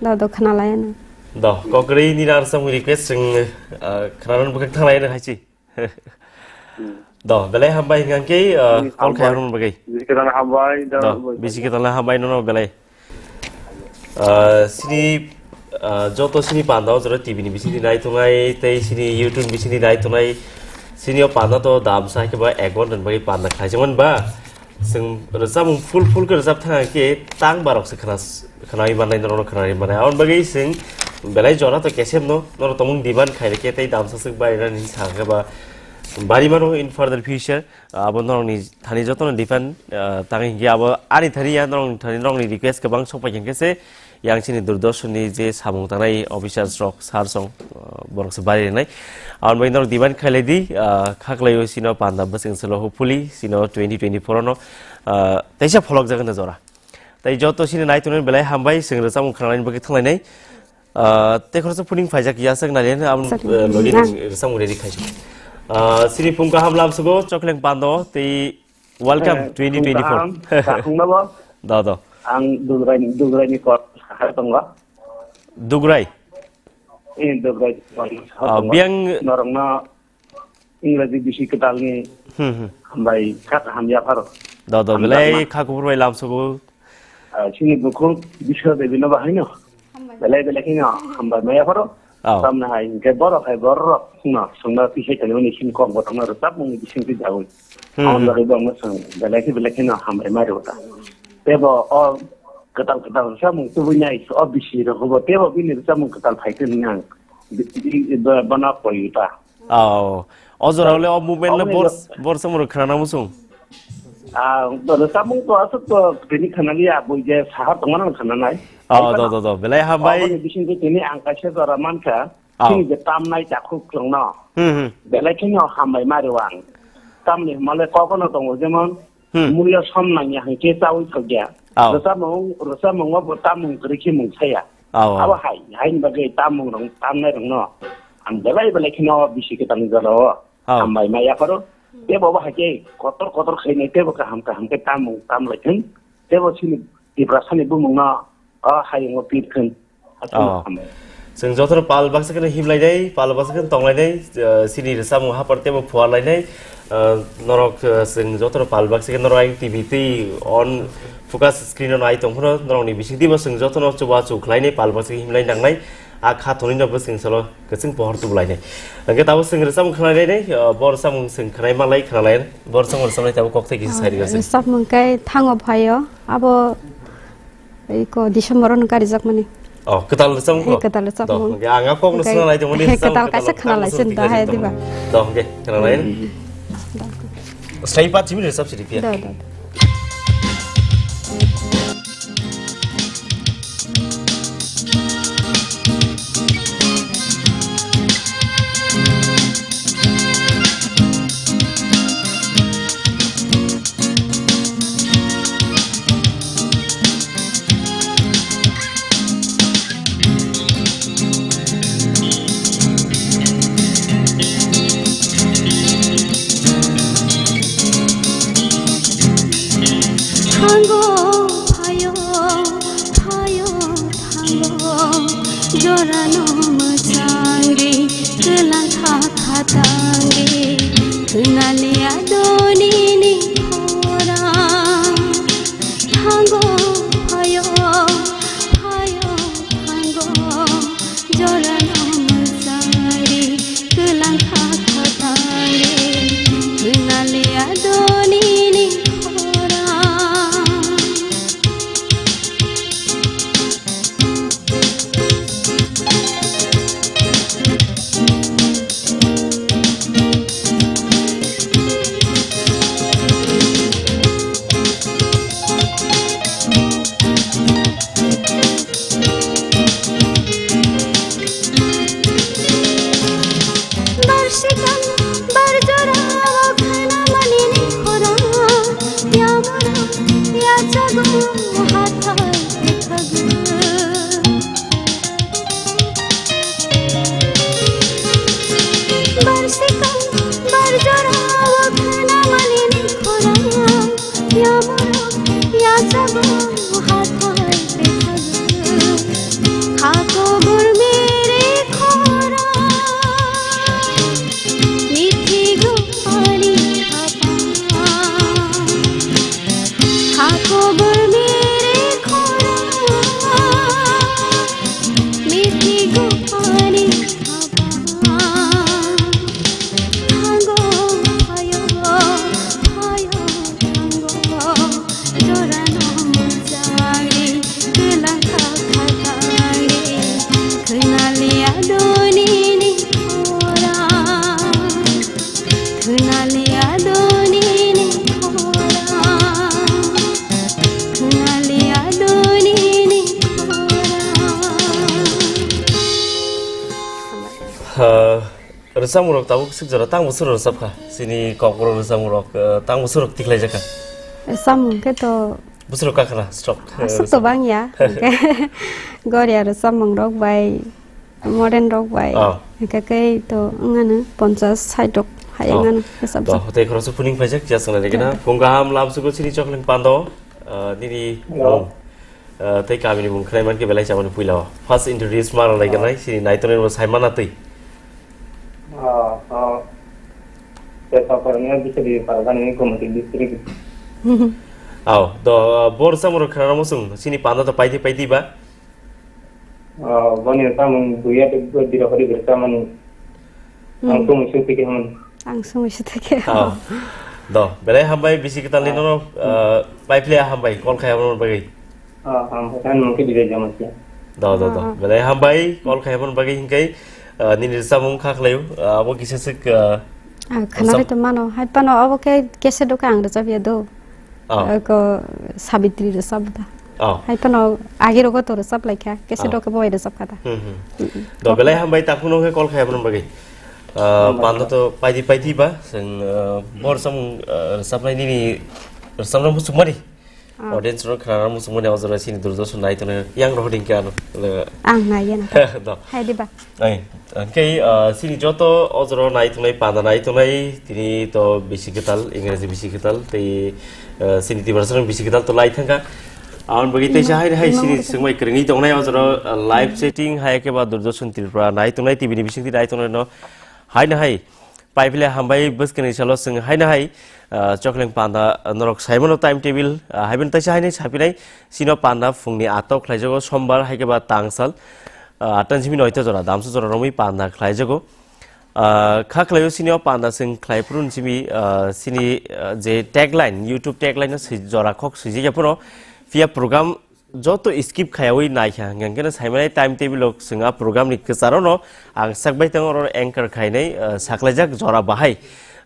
Do, do, khna lai ano. Do, kokri ni nar sam request sing, ah, khna ron bukak thalai na hachi. Do, belai hambai hingkang ke, ah, call khai ron bagai. Bisi kwtal hambai, do, Do, bisi kwtal hambai no, no, belai. Ah, sini, ah, joto sini panda o jora T V ni bising di nai tongnai, tei sini YouTube bising di nai tongnai, sini o panda to dam sa ke ba ek ghonta ni bagwi panda khlai jemon ba. Chwng rwchapmung full full khe rwchap thang khe tang barok se khna, khnawi mannai, norok khnawi mannai. Aboni bagwi chwng belai jora to kesem no, norok tongmung demand khai khe tei damsa swk bai rani sa khe ba bari mano in further future. Abo norokni thani jotono depend, ah, tang hinkhe abo ani thani ya norokni thani norokni request kwbang sok pai khe se yang chini Doordarshan ni je samung tangnai officers rok, sir song, ah, borok se bari rinai. Aboni bagwi norok demand khailai di, ah, khaklai o sino panda bwswng salo hopefully sino twenty twenty-four no, ah, teisa pholok jagano jora. Tai joto sini nai tongnai belai hambai, chwng rwchapmung khwnanai bagwi thanglainai. Ah, tei khoroksa phuning phaijak ya sak nalian aboni, Sak eh, logi nang. Rwchapmung ready khaijak. Ah, sini phung kaham lamsugo chokleng pando tei welcome Eh, twenty twenty-four. Phung kaham, kaham nabo. Do, do. Ang Dugrai, Dugrai ni kor sakha tongo. Dugrai? Eh, Dugrai ni kor sakha Ah, tongo. Biang Norokno Ingraji bisi kwtalni Hmm, hmm. Hambai kha kaham yapharo. Do, do, Hamjakma. Belai kha kuphur bai lamsugo. Ah, chini bukhuk Biswa Devi no bahai no. Belai belai kheno hambai ma yapharo. Oh. Tamna hai hinkhe borok hai borok no songna twi hai tani mani sin kok botong no rwchapmung ni bising twi jawi. Hmm, Ang hmm. Bagwi bo ang swng belai khe belai kheno hambai ma rwta. Tebo o kwtal kwtal rwchapmung tubui nai o bisi rok bo tebo bini rwchapmung kwtal phai twi ang bi-, bi-, bo-, bono koi ta. Oh, o jora le o movement le Omo bor, ni bor samung khana na musung. Ah, rwchapmung to aswk to tini khana liya, bui je sahar tongmani khana nai. Oh, do, do, do. Belai hambai. Omo ni bising tini ang kaisa jora mankha. Oh. Chini je tamnai takhuk chwngno. Hmm, hmm. Belai kheno hambai mari wang. Tamni hwnmale kokono tongo jemon Hmm. Mulya som nangya hwnkhe chaui thokya. Oh. Rwchapmung, rwchapmungo bo tamung kwrwi khe mung saya. Oh, oh. Abo hai, haini bagwi tamung rong, tamnai rongno ang belai belai kheno bisi kwtal ni jora o Oh. Hambai ma yapharo. Tebo bo hai khe kotor kotor khainai tebo kaham kaham khe tamung tamlai thung. Tebo chini Tiprasani bumungno o hayungo pir thung. Oh. Chwng jotono pal baksa kheno himlainai, pal baksa kheno tonglainai, eh, chini rwchapmung hapar tebo phuarlainai, eh, norok, eh, chwng jotono pal baksa kheno norok ayang T V twi on focus screen o nai tongphano norokni bisingtwibo chwng jotono chubachu khlainai, pal baksa himlai nangnai, a kha thongnino bwswng salo kwchwng pohor tubulainai. Hwnkhe tabuk chwng rwchapmung khwnainai, eh, bo rwchapmung chwng khwnai manlai, khwnalai, bo rwchapmung rwchapnai tabuk kokthai kisa sai rwchapmung. Rwchapmung khe thango phaio, abo Iko December-o no karijakmani. Oh, kwtal rwchapmung ko? He, kwtal rwchapmung. Do, hwnkhe ang a kokno Hwnkhe swna lai tongmani he, rwchapmung kwtal kaisa kwtal khwna lai rwchapmung sin da, he, diba? Do, hwnkhe khwna lai. Mm. Swlaiwi paanch minute rwchap sidi phiya. Do, do, do. Thango phaio, phaio thango, jorano mwchangwi kwlang kha kha tangwi, khwnaliya donini khorang. Thango phaio, phaio Rwchapmung rok tabuk swk jora tang bwswk rwchap kha? Chini kokborok rwchapmung rok, eh, tang bwswk rok tikhlai jak kha? Rwchapmung khe to Bwswk rok kakhna stock, eh, aswk to rwchapmung. Bang ya. Hwnkhe Goria rwchapmung rok bai, modern rok bai. Oh. Hwnkhe khe to wngano ponchas, sait rok hai Oh. Wngano rwchap To, jak. Tei khoroksa phuning phaijak, ya swngnai gana. Phung kaham labsugo chini Chokleng Pando, eh, nini Hello. Mung. Eh, tei kamini mung khnai mankhe belai chamani puila o. First introduce ma rwnai Oh. Ganai, chini naitonai bo sai mana twi. Oh, oh. Tei Paparni Biswadi Pargani Gomati district. Aw, do, bor samoro khnana muchung, chini panda to paidi paidi ba? Oh, boni samung buya de dira hori bersamani. Hmm. Ang sumui sui tike hwn. Ang sumui sui tike. Aw. Do, belai hambai bisi kital ni Ah. Nono, ah, paiphle hambai, kol khai hambai. Ah, ang bukan mungkin di jam aja. Do, do, do. Ah. Belai hambai, kol khai hambai hingkai, ah, nini samung kha khlaio, ah, abo kisa sik, ah, Ah, khana sam- ri to mano, hai pano abo khe kese doka ang rwchap ya do. Oh. Ko Sabitri rwchap da. Oh. Hai phano agi rogo to rwchap lai kha, kese Oh. Doke boi rwchap kha da. Hmm, hmm. Mm, mm. Do belai hambai takhuk no khe kol khai aboni bagwi. Ah, Hambai. Panda to paidi paidi ba, seng, ah, bor samung, ah, rwchapnai nini rwchapna muchung mani. Ah. Audience rok khana muchung mani ojora sini Doordarshan nai tongnai yang rohor hingke ano. Le- Ang nai ya na. Do. Hai di ba. Ai, hingke, ah, sini joto ojoro nai tongnai, panda nai tongnai, tini to bisi kwtal, Ingreji bisi kwtal, tei, ah, sini Tiprasa rok bisi kwtal to lai thangkha. Aboni bagwi teisa Ima, hai, hai ima sini mo- sengbai kwrwngwi tongnai ojoro, ah, live chatting hai khe ba Doordarshan Tripura nai tongnai, T V ni bisingtwi nai tongnai no hai na hai. Paiphle hambai bwskangni salo chwng haino hai, ah, Chokleng Panda norok saimano time table, ah, haiben taisa haino sapinai sino panda phungni atok khlaijago sombar hai khe ba tangsal, ah, atta ni simi noita jora damsa jora romwi panda khlaijago. Ah, kha khlaio sini o panda chwng khlai phuru ni simi, ah, sini, ah, je tagline, YouTube tagline no swi jora khok swijak ya phano phiya program joto skip khaiwi naikha, hingke no saimanai time table o chwng a program ni kwcharo no ang sakbai tongo, oro anchor khainai, ah, saklaijak jora bahai.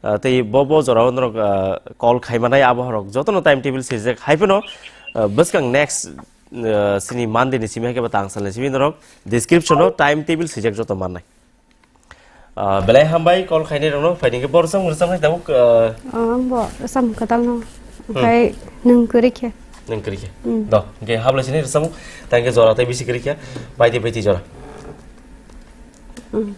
Ah, tei bo, bo jora o norok, ah, call khaimanai abo horok joto no time table swijak. Hai phano, ah, bwskang next, ah, sini Monday ni simi hai khe ba tangsal ni simi norok description o time table swijak joto mannai. Ah, belai hambai call khainai rokno, phaini khe bor sam rwchapnai tabuk, ah, Oh, ang bo sam kwtal no. Hmm. Okai nung kwrwi khe. Nung kwrwi khe. Hmm. Do, hingke hablai sini rwchapmung, tang khe jora tei bisi kwrwi khe, baidi baidi jora. Hmm.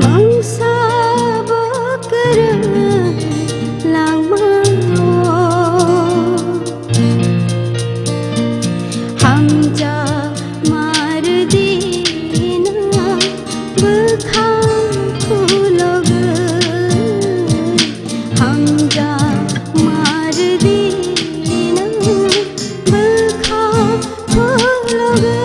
Mangsa bo kwrwng langmano, hamjakma rwdina bwkhak khulogwi, hamjakma rwdina bwkhak khulogwi.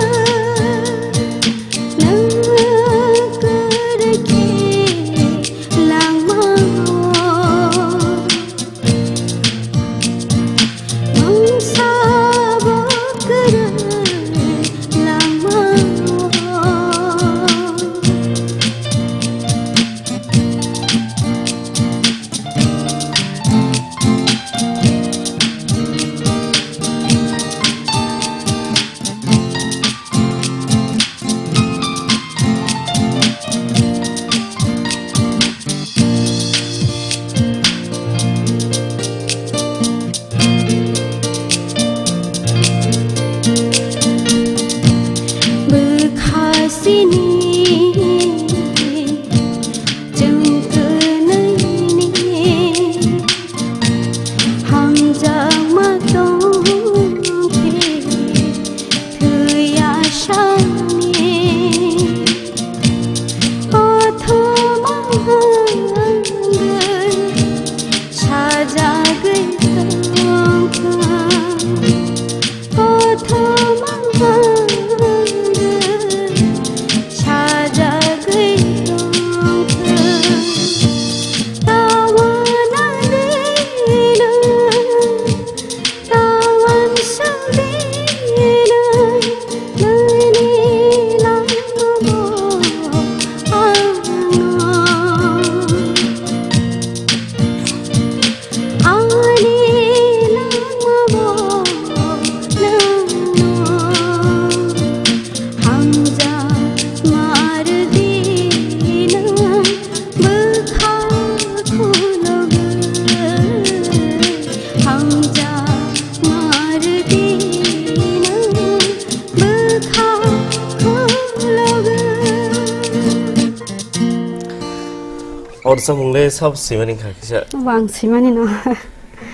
Or samung le sab simani kha kisa. Bo ang simani no.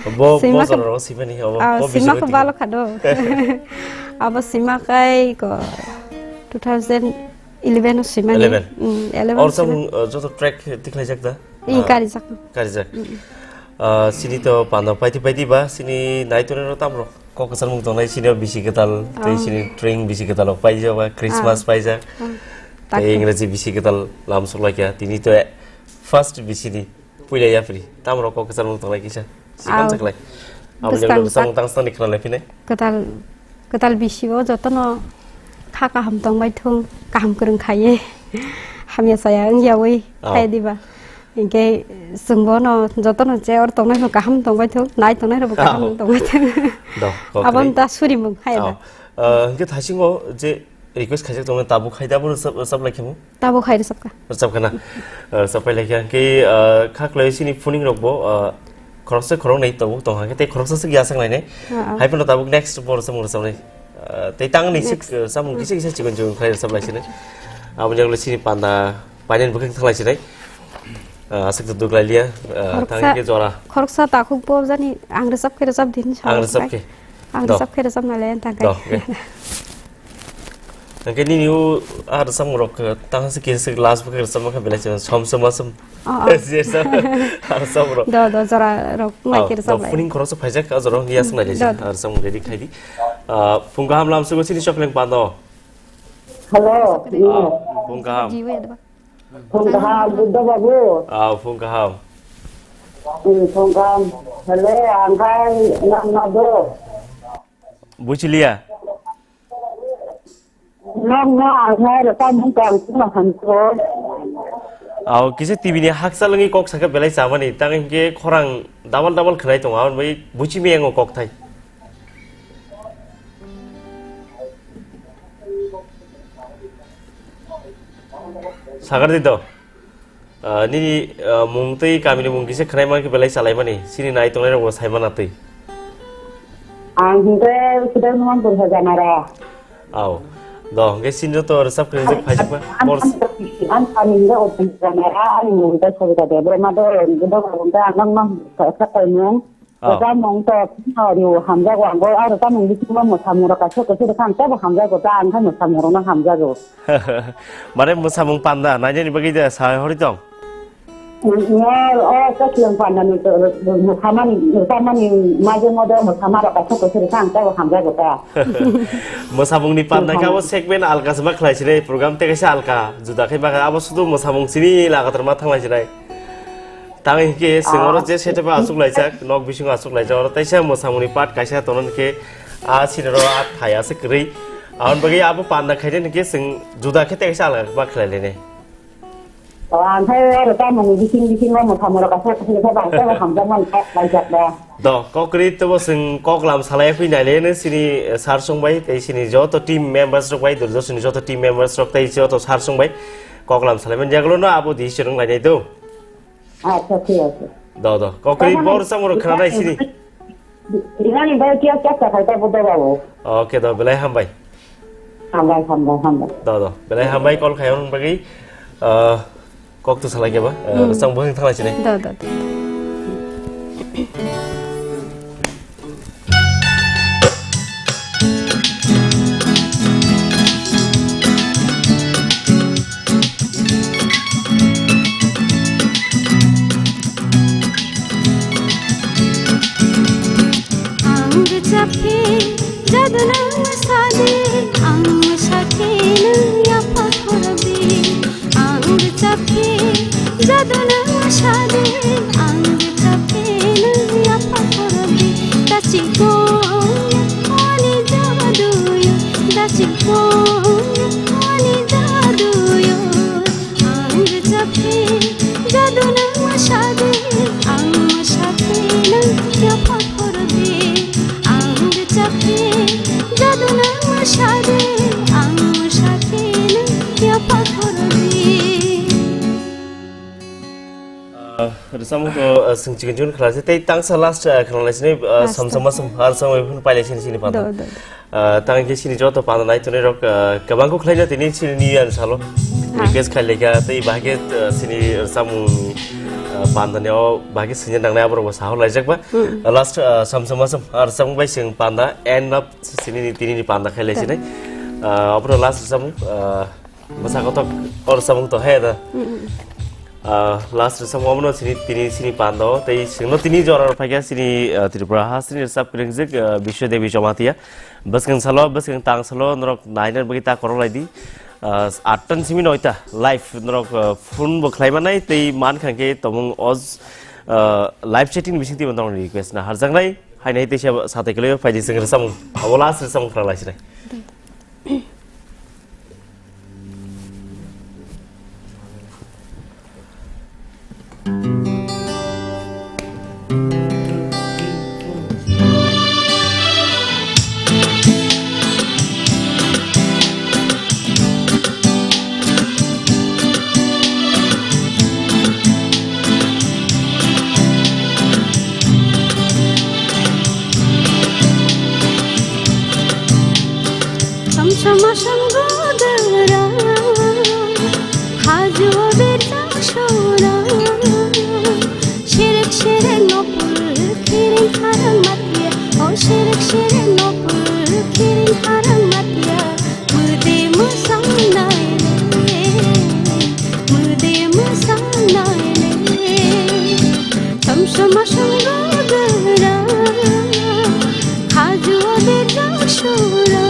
Bo, bo Sima kha- jora ro simani, abo, Ah, bo sima bisi kha balo kha do. Abo sima kai ko two thousand eleven o simani. Eleven. Mm, eleven Or sima. Samung, uh, joto track tikhlai jak da? Ih, Ah, kari jak. Kari jak. Mm. Ah, sini to panda paiti paiti ba, sini nai tore ro tam ro. Kok kesar mung tongnai sini bisi ketal, tei Oh. Sini train bisi ketal paijak ba, Christmas Ah. Paijak. Ah. Tei Takto. Ingreji bisi ketal lam sok laikya. Tini to first bisi ni puila yapri. Tam ro kok kesar mung tongnai kisa. Sikan Au. Saklai. Abo Bwskang jang samung tak- tang stang ni khna lai phinai. Ketal, ketal bisi o jotono kha kaham tongbai thung, kaham kwrwng khaiye. Hamya saya wngya wi Au. Khai diba. Hinkhe chwngbo no jotono che or tongnai rok kaham tongbai thung, nai tongnai rok bo kaham Au. Tongbai thung. Do, kok Abo kwrwi. Da surimung hai Au. Da. Ah, hinkhe thaisingo je request khaijak tongmani tabuk khai da bo rwchap, rwchap lai khemo? Tabuk khai rwchap kha. Rwchap kha na? Ah, rwchap pai lai kha. Hinkhe, ah, kha klai sini phuning rok bo, ah, khoroksa khoroknwi tabuk tong kha. Tei khoroksa se ya sang lai nai. Ah, ah. Hai phano tabuk next bo rwchap rwchap nai. Ah, tei tang ni sik, Next. Ah, samung kisa kisa chikon chikon khlai rwchap lai sini. Abo jang le sini panda Painani bwkhak thanglai sinai. Ah, aswk to duk lai liya. Ah, Khoroksa, thangwi khe jora. Khoroksa takhuk bo jani ang rwchap khe rwchap din Ang sao rwchap bai. Khe. Ang Do. Rwchap khe rwchap nai lai ang thang Do, kai. Okay. Hwnkhe nini u ah rwchapmung rok, ah, tang se kisa last bwkhak rwchapma khe belai se som som som. Oh, oh. Yes, yes, ah rwchapmung rok. Do, do, jora rok nai Oh, khe do, rwchap lai. Phuning khoroksa phaijak, ah, jora wngya swng lai lai Do, se. Do. Ah, rwchapmung ready khai di. Ah, phung kaham lam sugo sini chocolate pando. Hello. Ah, phung kaham. Jiwe da. Phung kaham, Buddha babu. Ah, phung kaham. Hmm, phung kaham. Hello, ang khai nang na do. Buchiliya. Nang na ang khai rwchapmung kang sima hanko. Aw, kisa T V ni hakchal wngwi kok sakhe belai chamani, tang hinkhe khorang double double khwnai tongo, aboni bagwi buchi maya wngo kokthai. Sagar di to. Ah, nini, ah, mung tei kamini mung kisa khwnai mankhe belai chalaimani, sini nai tongnai rokbo saimana twi. Ang hwnkhe Sudai Numan Bursa Janara. Aw. Do, hwnkhe sini to rwchap khe rwchap phaijak ba. Ang, Bor- ang, ang kami hwnkhe Open Janara, ani mung tei Sabita Debbarma do, hwnkhe do hwnkhe ang nang mang sa, sa kaimung. Oh. Rwchapmung to phano hamjago, ang bo aro tamung bisingo mwsamung rok kaisa kaisa rwkha, ang teibo hamjago ta, ang khe mwsamung rokno hamjago. Mane mwsamung panda nainani bagwi de sa hori tong? Nor o kwchwng pandani to mwsamani, mwsamani maje mode mwsama rok kaisa kaisa rwkha, ang teibo hamjago ta. Mwsamungni panda khe abo segment alka se ma khlai sinai, program tei kaisa alka juda khe ma kha, abo sudu mwsamung sini lagatar ma thanglai sinai. Tang hinkhe chwng oro je setup o achuk laijak, nok bisingo achuk laijak, oro teisa mwsamungni part kaisa tono hinkhe a sini oro a thai aswk kwrwi. Aboni bagwi abo panda khaina hinkhe chwng juda khe teisa alga ma khlai lainai. O, ang khai oro tamoni bising bisingo mwsamung rok kaisa kaisa khe bangsa bo hamjakmani kok laijak da. Do, kok kwrwi teibo chwng kok lam salai phai nai le sini, eh, sir song bai tei sini joto team members rok bai, Doordarshan ni joto team members rok tei joto sir song bai kok lam salai mani yagulo no abo decision wng lainai do. Acha, thik ache. Do, do. Kokri bor samung rok khna nai sini. Rinani bai kiya kiya sa khai ta bodo babu. Okay, do, belai hambai. Hambai, hambai, hambai. Do, do. Belai hambai call khai on bagi. Ah, kok tu salai ke ba? Ah, hmm. Sang bang thang sini. Do, do, do. Ang rwchapkhe jadonang mwsadi, ang mwsakhe nwng yapha khorokdi. Ang rwchapkhe jadonang mwsadi, ang rwchapkhe nwng yapha khorokdi. Dachikong ani jaduyo, dachikong ani jaduyo. Ang rwchapkhe jadonang mwsadi, ang mwsakhe nwng yapha khorokdi. Ang rwchapkhe jadonang mwsadi, ang mwsakhe nwng yapha khorokdi. Ah, rwchapmung to, ah, swng chikon chikon khlai se, tei tangsa last, ah, khna lai sini, ah, last. Som som som, ar som phun pai lai sini sini panda. Do, do, do. Ah, tang khe sini joto panda nai tonwi rok, ah, kwbang kok khlai no tini sini ni yan salo. Ah. Request khai lekha, tei bahai khe, ah, sini rwchapmung Ah, panda ni o bagwi sini nangnai aborok bo sahor laijak ba. Hmm. Ah, last, ah, samsama sam, ah, rwchapmung bai chwng panda end up sini ni tini ni panda khai lai sinai. Ah, aboro last rwchapmung, ah, bwsa kothok o rwchapmung to hai da. Hmm. Ah, last rwchapmung omono sini tini sini panda o tei chwngno tini jora rw phaikha sini, ah, Tripura ha sini rwchap kwrwngjak, ah, Biswa Devi Jamatia. Bwskang salo, bwskang tang salo norok naina bagwi ta korok lai di. Ah, atta ni simi noita live norok, ah, phone bo khlai manai tei man khangke tomung o, ah, live chatting bising twi norok request na harjaknai hainai tei sa satai kwlai phai di chwng rwchapmung abo last rwchapmung khwra lai sinai. Samsama samgo dara, hajo berjak sora. Sherek sherek nopul kiring tharang matia, o sherek sherek nopul kiring tharang matia. Mudi musang nai le, mudi musang nai le. Samsama samgo dara, hajo berjak sora.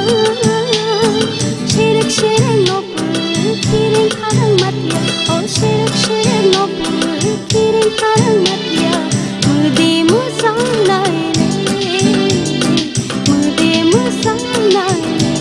Sherek sherek nopul kiring tharang matia, o sherek sherek nopul kiring tharang matia. Mudi musang nai le, mudi musang nai le.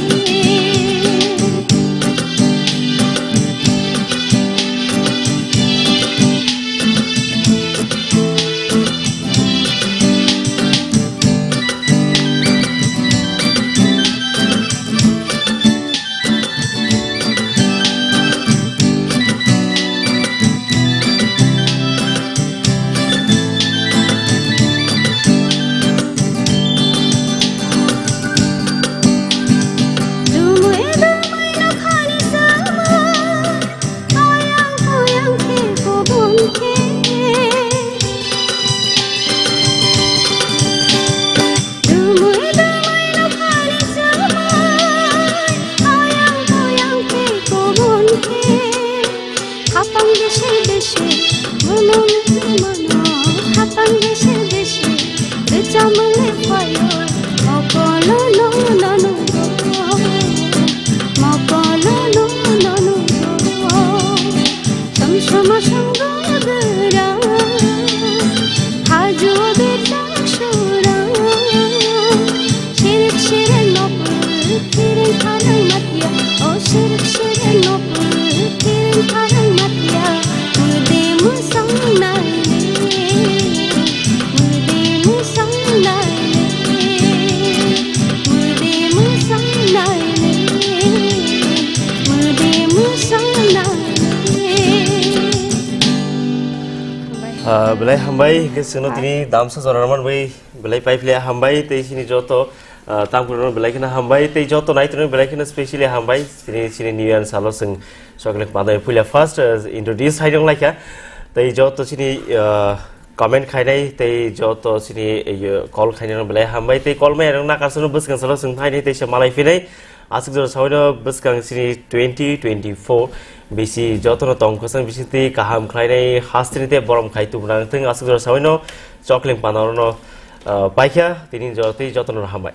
Dumui dumui nokhani samung, ayang uyang khe kubun khe. Dumui dumui nokhani samung, ayang uyang khe kubun khe. Khapang bisi bisi, mono mono, khapang bisi bisi, rwchapmung le phaio, mokolo no no no, mokolo no no no. Samsama samgo dara, hajo berjak sora. Sherek sherek nopul kiring tharang matia, o sherek sherek nopul kiring tharang matia. Mudi musang nai le, mudi musang nai le, mudi musang nai le, mudi musang nai le. Ah, belai hambai, ke sino tini damsa jora man bai, belai pai phle hambai, tei sini joto, ah, tangpurno belai kheno hambai, tei joto naitrino belai kheno specially hambai, sini, sini New Year salo sing sokle padai puila first, ah, introduce hai dong laikha, tei joto sini, ah, comment khainai, tei joto sini, eh, call khainai belai hambai, tei call mai rong na kasano bwskang salo sing phainai, tei se malai phinai, Aswk jora sawi no bwskang sini twenty twenty-four bisi jotono tong khosong bisingtwi kaham khlainai hasteni tei borom khai tubuna wngthung. Aswk jora sawi no chokling panarno, ah, paikha tini jora tei jotono hambai.